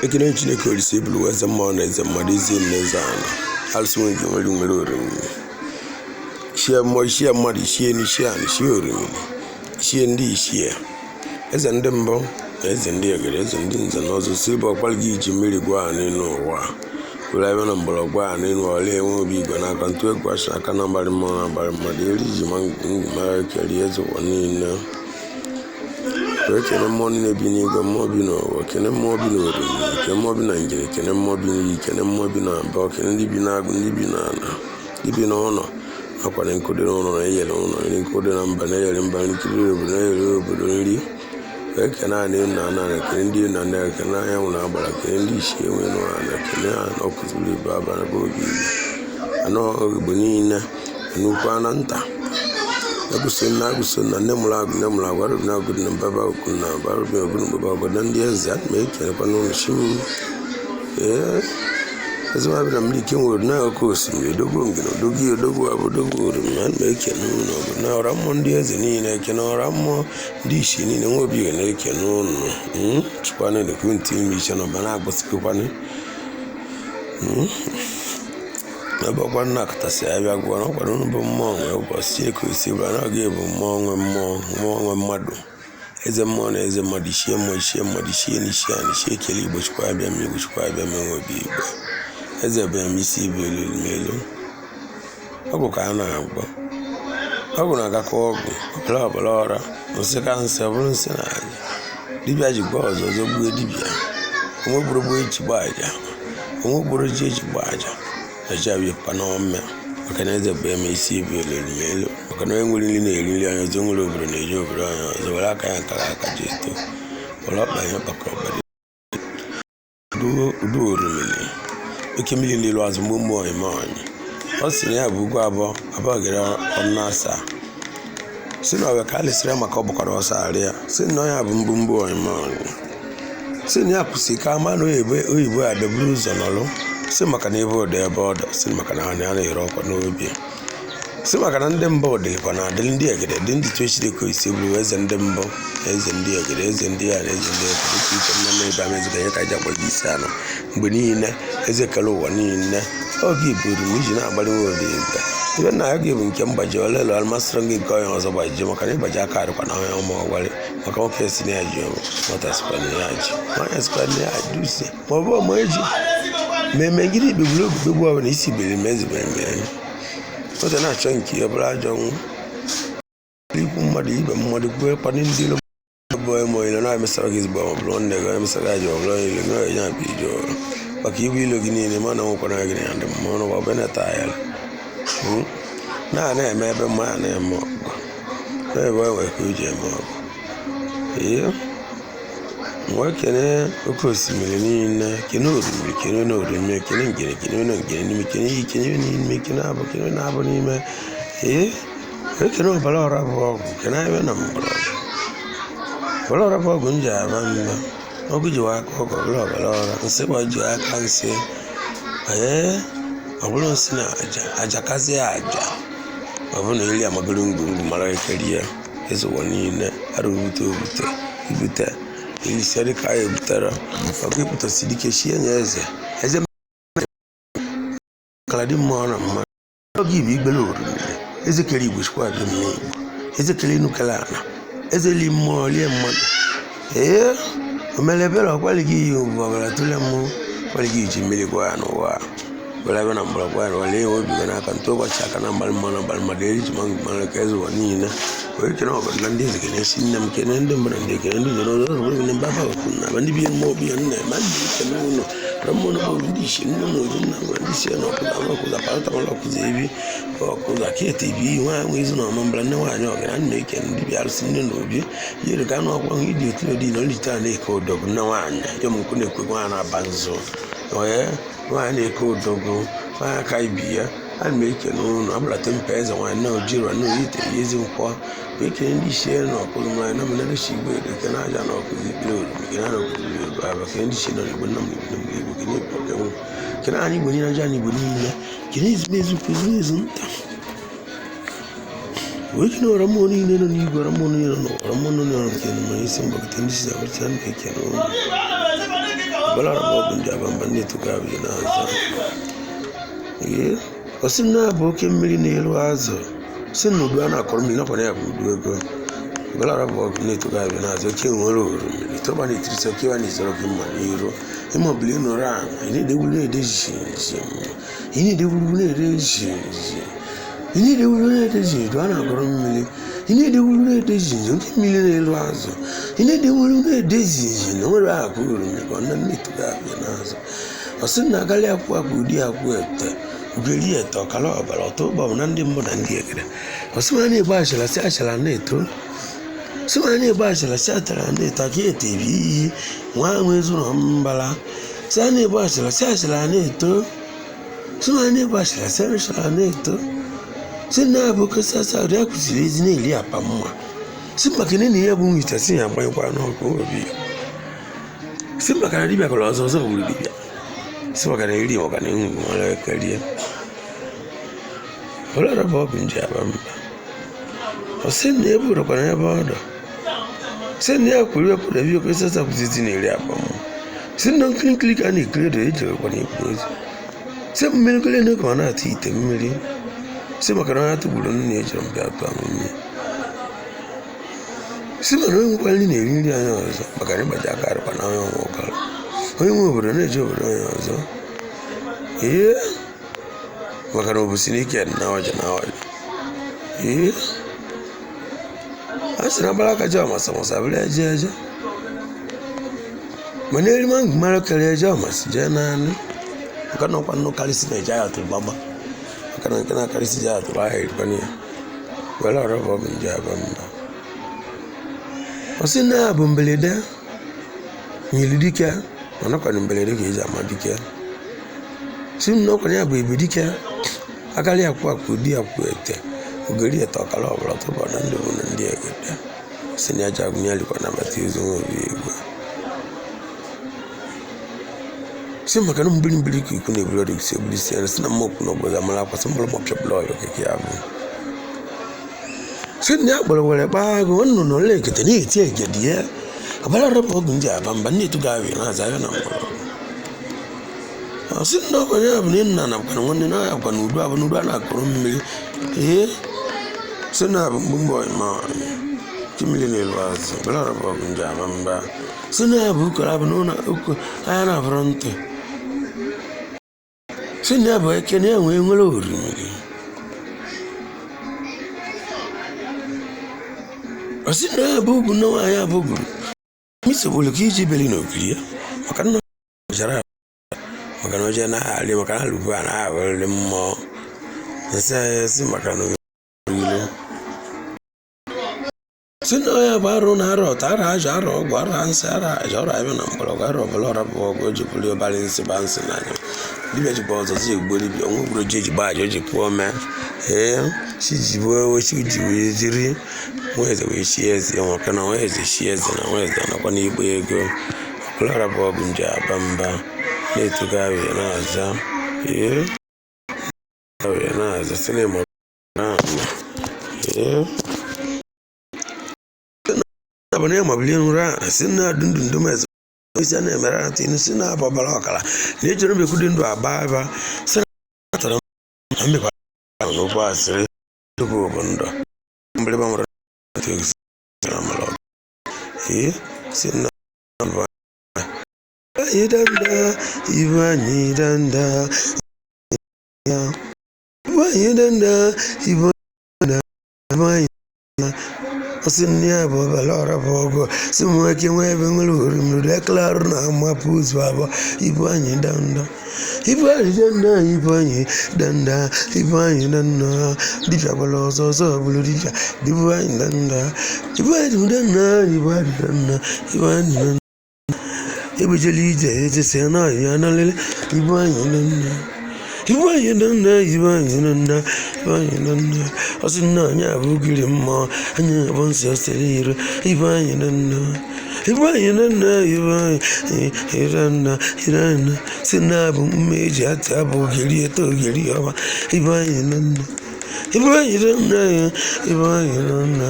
Ekene Chineke Olise ebulu eze mmụọ na eze mmadụ, eze na eze ala, alụsị nwe gị nwere nwere orimiri, ichie mmụọ, ichie mmadụ, ichie n'ichie ala, ichie orimiri, ichie ndị ichie, eze ndị mbụ na eze ndị egede, eze ndị nze na ọzọ, si bụ ọkpara gị iji mmiri gwa ha n'elu ụwa, were ebe na mgbọrọgwụ a n'elu ọla enwe obi igwe n'aka ntụ egwu achị aka na mgbarị mmụọ na abalị mmadụ eri ji ma mara kerie eze ụwa niile, wee kene mmụọ niile bi n'igwe, mmụọ bi n'ụwa, kene mmụọ bi n'orimiri, kene mmụọ bi na ngere, kene mmụọ bi n'iyi, kene mmụọ bi na abụọ, kene ndị bi n'agụ, ndị bi n'ala, ndị bi n'ụlọ akwara nkụ dị n'ụlọ na eyere ụlọ nri, nkụ dị na mba na eyere mba nri, nkụ dị n'obodo na eyere obodo nri, wee kene anị na ana, kene ndị na nna, kene anyanwụ na agbara, kene ndị isi enwe n'ala, kene ha na ọkụziri ibe abalị bụ obi igbo anụ Igbo niile, nnukwu ana nta agụso na agụso na nne mụrụ agụ, nne mụrụ agụ, arụbi na agụ na mbaba okwu na barụbi obu na mbaba ọgọdọ ndị eze ana m ekelekwa n'ụlọ chi m. Ee, eze m abịa na mmiri ike nwere na oke osimiri, odogwu ngene, odogwu odogwu abụ, odogwu orimi, ana m ekene ụlọ ọgụ na ọra mmụọ ndị eze niile, ekene ọra mmụọ ndị ichie niile, nwa obi na-ekene ụnụ chukwana ekwu ntị ime iche na ọba na-agbụsịkwanụ ebe ọkwa nna katasị abịa gụọ na ọkwara unu bụ mmụọ nwe ụbọchị Chineke osi bụra na ọ ga-ebu mmụọ nwe mmụọ, mmụọ nwe mmadụ, eze mmụọ na eze mmadụ, ichie mmụọ, ichie mmadụ, ichie na ichie ana, ichie ekele Igbo, chukwu abịa m, Igbo chukwu abịa m, enwe obi Igbo eze bụ m isi ibu elu elu ọgwụ ka a na-agwọ, ọgwụ na-agakọ ọgwụ ọbara ọbara ọra nsị ka nsị ọ bụrụ nsị na aja dibịa ji gba ọzọ ọzọ gbuo dibịa, onwe gburu gboo eji gba aja, onwe gburu ji eji gba aja eji abịa pa n'ome, maka na eze bụ eme isi ibu elu elu, maka na onye nwere nri na-eri nri anya ọzọ, nwere obodo na-eji obodo anya ọzọ, were aka ya nkara aka ji eto, were ọkpa ya ọkpakọ ọkpa udu orimiri oke mmiri n'elu azụ mgbe mmụọ eme ọnyị. Ọ sị na ya bụ ugwu abụọ abụọ gere ọnụ asaa, si na ọbịa ka a lesịrị ya maka ọ bụkwara ọsọ arịa, si na ya bụ mgbumgbu ọnyị ọnyị, si na ya kwụsị ka ama na oyibo abịa buru ụzọ nọrọ, si maka na ebe ọdọ ebe ọdọ, si maka na a na-ere ọkwa n'obi, si maka na ndị mbụ dịkwa na adịrị ndị egede dị ndị Chineke isi bụrụ eze ndị mbụ na eze ndị egede, eze ndị ya na eze ndị egede ike ike mmanụ ebe amezika ihe ka ji akpọrọ gị isi ala mgbe niile, eze kere ụwa niile, oge iburu m iji na-agbalị nwa obi igwe ibe nna ya gị bụ nke mgbaji olelu alụmasịrị gị nke onye ọzọ gbajie, maka na ịgbaji aka adịkwa na onye ọma ọgwarị, maka nwoke si na ya ji ọmụ nwata sikwa na ya ji nwaanyị sikwa na ya dusie ma ọ bụ ọmụ eji mmemme gịnị kpegburu oge kpegbu ọbụla isi bere ma ezibere m ya nwata na-achọ nke ya bụrụ ajọ nwa ikwu mmadụ ibe mmadụ kwue kwadị ndị ilo bụ onye ma onye na-emesara gị ezigbo, ọ bụrụ nwanne gị onye mesara gị ajọ, ọ bụrụ onye ilo gị onye abụ ije ọrụ maka ibu ilo gị niile, ma na nwekwara gị na ya ndị mma ọrụ bụ benata ya na na-eme ebe mma ya na-eme ọgụ ebe e nwere ka o ji eme ọgụ. Ee, wee kene oke osimiri niile, kene orimiri, kene na orimiri, kene ngene, kene na ngene n'ime, kene iyi, kene n'ime, kene abụ, kene na abụ n'ime. Ee, wee kene ọbara ọra bụ ọgwụ, kene ebe na mgbọrọgwụ ọbara ọra bụ ọgwụ nji aba mba, ọgwụ ji aka ọgwụ ọbụla ọbara ọra nsị gba ji aka nsị. Ee, ọ bụrụ nsị na aja aja kazie aja, ọ bụrụ na eri amagoro ngwongwo mara ekerie eze ụwa niile ara obute obute ibute elisia dịka anyị ebutere ọkụ ikpụtasi dike chie nye eze eze kara dị mmụọ na mma oge ibu igbere orimiri eze kere igbo chukwu abịa mme igbo eze kere enu kere ala eze li mmụọ lie mmadụ. Ee, o mere ebere ọkwalị gị iyi bụ ọbara tụle mmụọ kwalị gị iji mmiri gwa ya n'ụwa were ebe na mgbọrọgwụ ya n'ụwa lee obi gị n'aka ntụ ụbọchị aka na mgbalị mmanụ abalị mmadụ eri ji mmanụ ka eze ụwa niile wee kene ọbara na ndị eze kene si nne m kene ndị mbụ na ndị kene ndị nzere ọzọ ọzọ ndị mba okwu na ndị bi mmụọ obi ya nna ma ndị kene ụlọ na mmụọ na obi ndị isi nne m obi nna m ndị si na ọkụza na ọkụza parata mara ọkụza ebi ọkụza ka ete ebi nwa nwe izu na ọma mbara nne nwaanyị ọgara nna eke ndị bịa arụsị nne na obi yere ka anụ ọkwa ahụ ịdị otu n'odi na olite a na-eke ụdọgụ nne nwaanyị ya m nkwu na-ekwe nwaanyị na-aba nzu onye nwaanyị na-eke ụdọgụ nwaanyị aka ibi ya ana m eke n'ụlọ abụlata mpa eze nwaanyị na ojiro na oyite ezi nkwọ ekele ndị isi na ọkụzụ nwaanyị na mmerechi igbo eke na aja na ọkụzụ ikpere oriri kene na ọkụzụ igbo aba kene ndị isi nọ n'igbo nna m igbo nna m igbo kene igbo kenwụ kene anyị igbo niile aja anyị igbo niile kene ezumezu kwa ezumezu nta. Wee ji n'ọra mmụọ niile nọ n'igwe, ọra mmụọ niile nọ n'ụwa, ọra mmụọ niile nọ nke nọ n'isi mgbakọta ndị si abụcha ndị ekene ụlọ. Ọbara bụ ọgụ ndị abamba ndị etuka abụghị n'azụ. Ee, ọ sị na abụ oke mmiri na-elu azụ, sị na udu a na-akọrọ mmiri nakwa ya bụ udu ego. Ọbara bụ ọgụ ndị etuka abụghị n'azụ, oke nwere oruru mmiri, tọba na-etirisi oke ya na-ezoro gị mma n'iru. Ịma ọbụla ị nọrọ ala, ị na-edewuru na-ede jiji, ị na-edewuru na-ede jiji, ị na-edewuru na-ede jiji, a na-akọrọ mmiri, ị na-edewuru na-ede jiji, oke mmiri na-elu azụ, ị na-edewuru na-ede jiji na nwere akụ ruru mmiri ka ọ na etuka abụghị n'azụ. Ọ sị na agalị akwụ akwụ ụdị akwụ ete ugeri ete ọkara ọbara ọtọ ụgbọ na ndị mbụ na ndị egede. Ọ sị ma na-egbu achara sị achara na-eto, sị ma na-egbu achara sị achara na-eto aka ete ebi iyi nwa ahụ ezuru mbara, sị a na-egbu achara sị achara na-eto, sị ma na-egbu achara sị achara na-eto, sị na abụ kosasa ụdị a kwụsịrị ezi na-eri apa mma, sị maka na ya bụ nwita sị ya agbanyekwa n'ọkụ obi, sị maka na dibịa kọrọ ọzọ ọzọ gburu dibịa, sị maka na eri maka na enwe mara ekerie. Ọlọrọ bụ ọgụ nji aba mba. Ọ sị na ebe ụrọkwana ebe ọ dọ, sị na ya kwuru ekwuru ebe oke sasa kwụsịzi na-eri apa mma, sị na nkiri ka a na-ekiri edo ejerekwana ikwu ozu, sị mmiri kele na ka ọ na-atụ ite mmiri, sị maka na onye tụgburu nne ejere mbịa atụ amụmie, sị mana onye nwekwa nri na-eri nri anya ọzọ maka na ịgbaji aka arụkwa na onye nwe ụkara, onye nwe obodo na-eje obodo onye ọzọ. Ee, maka na obusi n'ike na ọja na ọja. Ee, a sị na agbara aka ji ọmasa masa bụrụ eje eje, mana erima ngwumara karịa eje ọmasị jee naanị maka na ọkwa nnụ karịsị na eje ahụ tụrụ gbagba, maka na nke na-akarịsị je ahụ tụrụ ahịa erikwana ya. Were ọrụ bụ ọgụ nje aba mba. Ọ sị na bụ mberede nyiri dike, mana ọkwanụ mberede ka eji ama dike, sị m na ọkwanụ ya bụ ebe dike akarị akwụ akwụ ụdị akwụ ete ogeri ete ọkara ọbara tụba na ndị bụ na ndị egede, sị na aja agụnye alikwa nabata ozu nwa obi egwu, sị maka na mbiri mbiri ka ikwu na-eburu ọdụ si eburu isi ya, sị na mma okwu na ọgbọdọ amara akwa, sị mkpụrụ mọpịa bụrụ ọyọ keke ya bụ, sị na ya kpọrọ were kpaa agụ nnụnụ ole ekete na-eti egede ya. Ọbara rọba ọgụ ndị aba mba ndị etu ga-abịa na-aza ya na mgbọrọgwụ. Ọ sị na ọkwanye ya bụ na nna na kwana nwanne na ya kwana udu abụ n'udu a na-akụrụ mmiri. Ee, sị na abụ mgbumgbe ma mmiri na-elu azụ. Ọbara rọba ọgụ ndị aba mba. Sị na ya bụ ukoro abụ na ụlọ ụkọ anya na-abụrụ ntị. Sị na ya bụ eke na ya nwee nwere orimiri. Ọ sị na ya bụ ugwu na nwaanyị abụ gburu. Misogbulu ka iji beli n'ogiri ya maka nna jara maka na oje na-arị maka na alụbu a na-ahụrịrị mmụọ nsị anyị sị maka na ilu sị na ya bụ arụ na arụ ọta arụ aja arụ ọgwụ arụ nsị arụ aja ọrụ abịa na mgbọrọgwụ arụ ọbụla ọra bụ ọgwụ o ji bụrụ ọbara nsị ba nsị n'anya dibịa ji bụ ọzọ si egbo dibịa onwe gburu ji eji gbaa aja o ji pụọ mee. Ee, chi ji bụ chi ji wee jiri nwa eze wee chie eze maka na nwa eze chie eze na nwa eze nakwa n'igba ego. Ọbụla bụ ọgụ nji aba mba na-etuga abịa na-aza. Ee, abịa na-aza sinima na-ama. Ee, abụ na ya mabilie nra a sị na dundundum eze isi a na-emere atụ inu si na abọbara ọkara na ejere mbekwude ndụ aba aba sị na atara na mmekwa n'ụkwụ asịrị tupu bụ ndụ mgbịrịgba nwere ee si na anyị danda ibu anyị danda ibu anyị danda ibu ibu anyị ọ sị nne ya bụ ọbara ọra bụ ọgụ sị m nwoke nwee ebe nwere orimiri ekele arụ na amapụ ụzọ abụọ ibu anyị danda ibu anyị danda ibu anyị danda ibu anyị danda dibịa gbara ọzọ ọzọ bụrụ dibịa ibu anyị danda ibu anyị danda ibu anyị danda ibu anyị danda ebujela ije ejesi na ya na lele ibu anyị danda ibu anyị danda ibu anyị danda ibu anyị danda ọ sị nna anyị abụgiri mmụọ anyị abụ nsị osere iru ibu anyị danda ibu anyị danda ibu anyị danda danda si na abụ mma eji atị abụ ogiri eto ogiri ọma ibu anyị danda Ibe anyị na nna ya, ibe anyị na nna,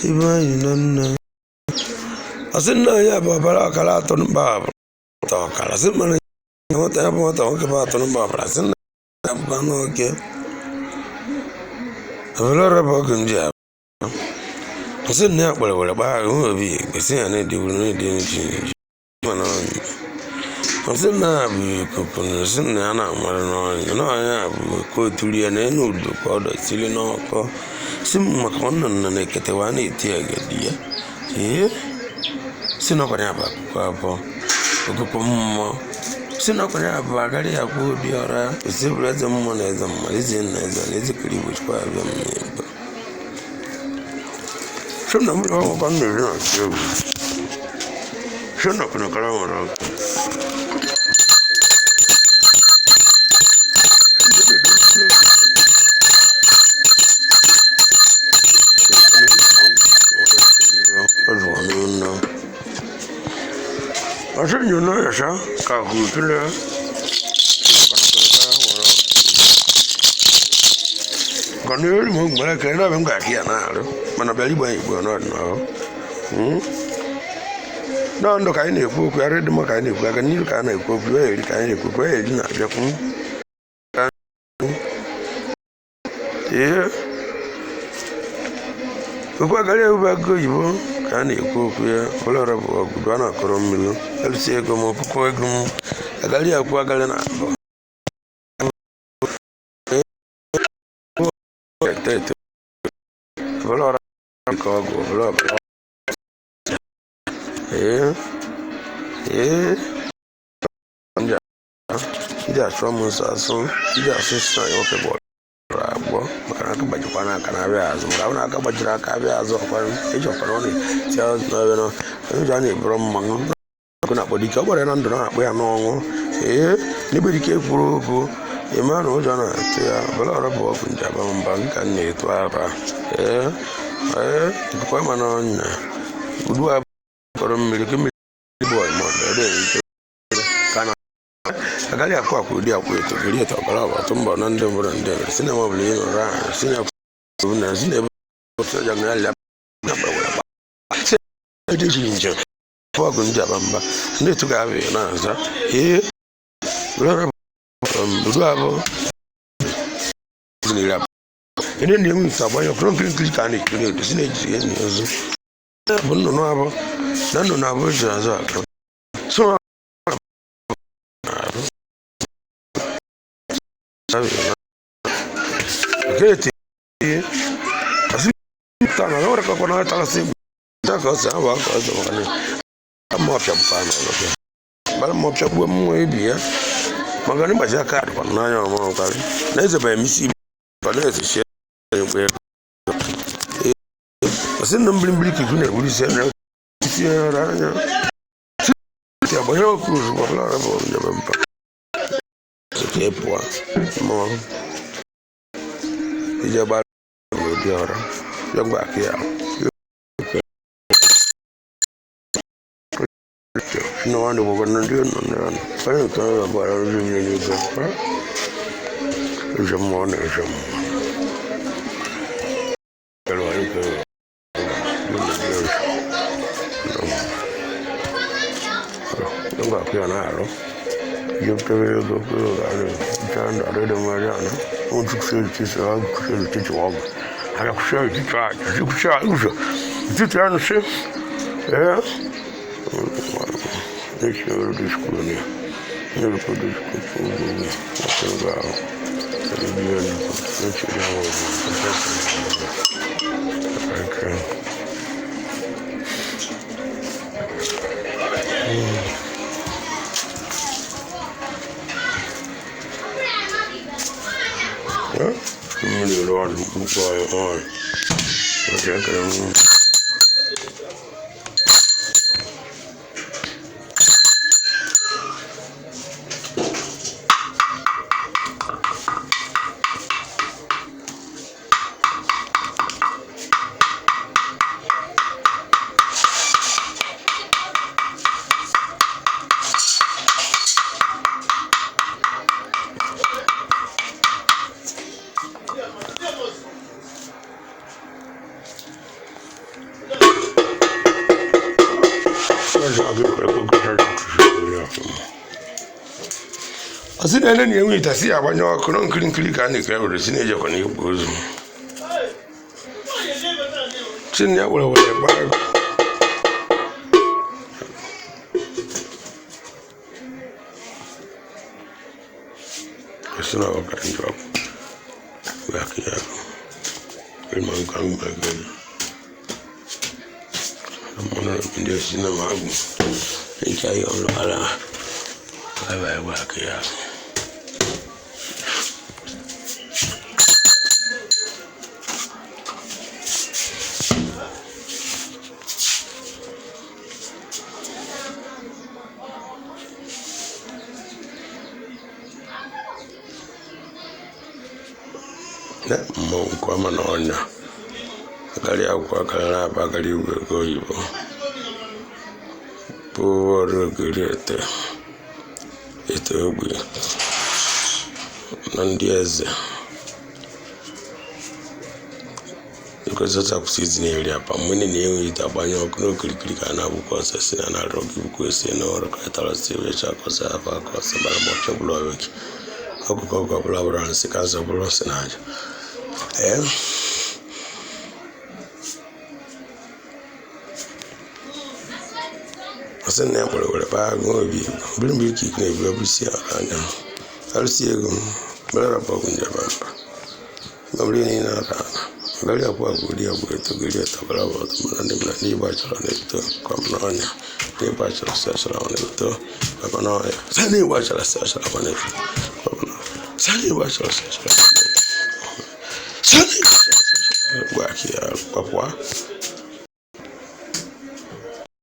ibe anyị na nna. Ọsị nna ya bụ ọbara ọkara atọ mba atọ ọkara. Sị mana nwata ya bụ nwata nwoke bụ atọ mba ọbara. Sị nna ya bụkwa nwoke. Obere ọrụ bụ ọgụ ndị a. Ọsị nna ya kpọrọ were gbaa ahụ obi gosi ya na-ediwuru na-edi nji nji mana ọsị nna ya bụ ikuku na ọsị nna ya na-amara n'ọnya na ọnya bụ ka oturi ya na enu udu ka ọ dọsiri n'ọkọ si m maka nwanne nna na-eketewa na-eti agadi ya ee si na ọkwanye bụ akụkọ abụọ okụkọ mmụọ si na ọkwanye bụ agarị akwụ obi ọra esi bụrụ eze mmụọ na eze mmadụ eze nna eze na eze kere igbo chukwu abịa m n'ebe si na mmiri ọgwụkwa m na-eri na egwu si na kụnakara nwere ọkụ. Na ndụ ka anyị na-ekwu okwu arị dị mma ka anyị na-ekwu aga n'iru ka a na-ekwu okwu ya eri ka anyị na-ekwu okwu ya eri na-abịakwu ee okwu agara ewube ego oyibo ka a na-ekwu okwu ya ụlọọrụ bụ ọgụdụ a na-akọrọ mmiri elụsi ego m okpukpo ego m agarị akwụ agarị na abụ ụlọọrụ nke ọgwụ ụlọọrụ ee ee ndị achọ m nsọ asụ ndị asụ sị na nwoke bụ agbọ maka na aka gbajikwa n'aka na-abịa azụ maka na aka gbajiri aka abịa azụ ọkwara eji ọkwara ọ na-eti azụ n'ọbịa na onye a na-eburu mmanụ ọkụ na-akpọ dike ọ gbara ya na ndụ na-akpọ ya n'ọnwụ ee n'ebe dike kwuru okwu ịma na ụjọ na-atụ ya ọbụla ọrụ bụ ọgwụ njaba mba nka m na-etu aba ee ee ikuku ama n'ọnya ugbu a kọrọ mmiri ka mmiri bụ ọmọ ka na agaghị akwụ akwụ ụdị akwụ eto giri eto ọbara ọba tụ mbọ na ndị mbụrụ ndị ebere si na mọbụla ihe nọrọ ahụ si na kwuru na si na ebe otu ọjọọ na ya na gbawara gba si na ejiri njem ọgụ ndị aba mba ndị etu ga-abịa na-aza ee udu abụ ndị na-enwe ite agbanye ọkụrụ nkiri nkiri ka a na-ekiri edo si na-ejiri enyi ozu bụ nnụnụ abụ na nnụnụ abụ ji azụ akụ so mọpịa gbuo mmụọ ibi ya maka na ịgbaji aka dịkwa n'anya ọmụrụ karị na eze banyere m isi ibu na eze sie ekwe ego ọsị na mgbirigbiri ka iku na-egburu isi na isi ara anya si agbanye ọkụ ozugbo ọbụla bụ njebe mpa ka ị pụọ mmụọ ije gbara n'obi ọra ya gwa aka ya no wonder we're going to do no no I don't know about Okay. Ọ sị na ene na enwe ite si ya agbanye ọkụ na nkiri nkiri ka a na-ekiri were si na-ejekwa na ikpu ozu si na ya were were gbaa ego. Ọ sị na ọ ka njọ wee aka ya ma nka mgbe gị mmanụ ndị si na ma agwụ ncha ya ọrụ ara ebe ebe aka ya. Na mmọnwụ nke ọma na ọnya akarị akwụkwọ akarị na-aba akarị igwe ego oyibo bụ ọrụ ogiri ete ete ogbi na ndị eze ekwesịchapụsị izi na-eri apa mgbe na enwe ite agbanye ọkụ n'okirikiri ka a na-abụkwa ọsọ si na narị ọgụ ibukwa esi na ọrụ ka tara si wee chakọsị afọ akọsị bara ma ọchọ bụla ọbịa ọkụkọ ọgụ ọbụla bụrụ nsị ka azụ bụrụ nsị na aja. Ee, ọsị na ya kpọrọ were kpaa agụ obi biri mgbe ike na-ebu ebusi anya arụsị ego mere rapọgụ njaba mba mabụrụ niile ara agari akwụ agwụ ri agwụ eto giri eto bara bụ ọtụ mana ndị mmadụ ndị gbachara na-eto kọm n'ọnya ndị gbachara si achara na-eto baba n'ọnya sa ndị gbachara si achara na-eto baba n'ọnya sa ndị gbachara si achara na-eto sa ndị gbachara si achara gwa aka ya kpapụa.